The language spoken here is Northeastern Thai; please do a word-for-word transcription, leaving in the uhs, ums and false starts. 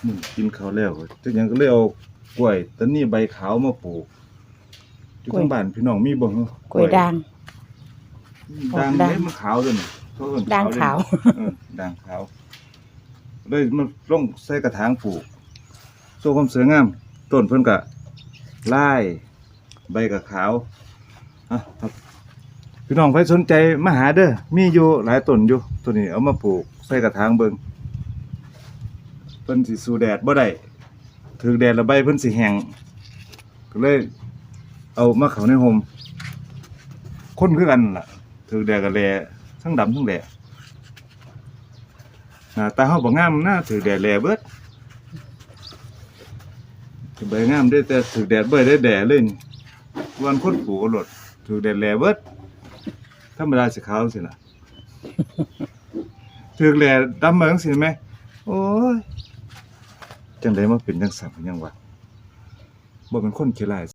มื้อกินข้าวแล้ว จักหยังก็เลยเอากล้วยตานีใบขาวมาปลูก อยู่ทางบ้านพี่น้องมีบ่เหรอ กล้วยด่าง ด่าง ด่าง เด้ มันขาวเด้อนี่ เขาเอิ้น ด่างขาว ด่างขาว เออ ด่างขาว เลยมาลงใส่กระถางปลูก โชว์ความสวยงาม ต้นเพิ่นก็ลาย ใบก็ขาว อ่ะครับ พี่น้องใครสนใจมาหาเด้อ มีอยู่หลายต้นอยู่ ตัวนี้เอามาปลูกใส่กระถางเบิ่ง เพิ่นสิสู้แดดบ่ได้ ถืกแดดแล้วใบเพิ่นสิแห้ง ก็เลยเอามาเข้าในร่ม คนคือกันล่ะ ถืกแดดก็แหล่ทั้งดำทั้งแหล่ หน้าตาเฮาบ่งามนะ ถืกแดดแหล่เบิด ใบงามเด้ แต่ถืกแดดบ่ได้แหล่เลยนี่ วันคนปลูกเอาโลด ถืกแดดแหล่เบิด ธรรมดาสิขาวจังซี้ล่ะ ถืกแหล่ดำมาจังซี้แหม โอ้ย จังได๋มาเป็นจังซั่นยังวะ บ่เป็นคนขี้ร้าย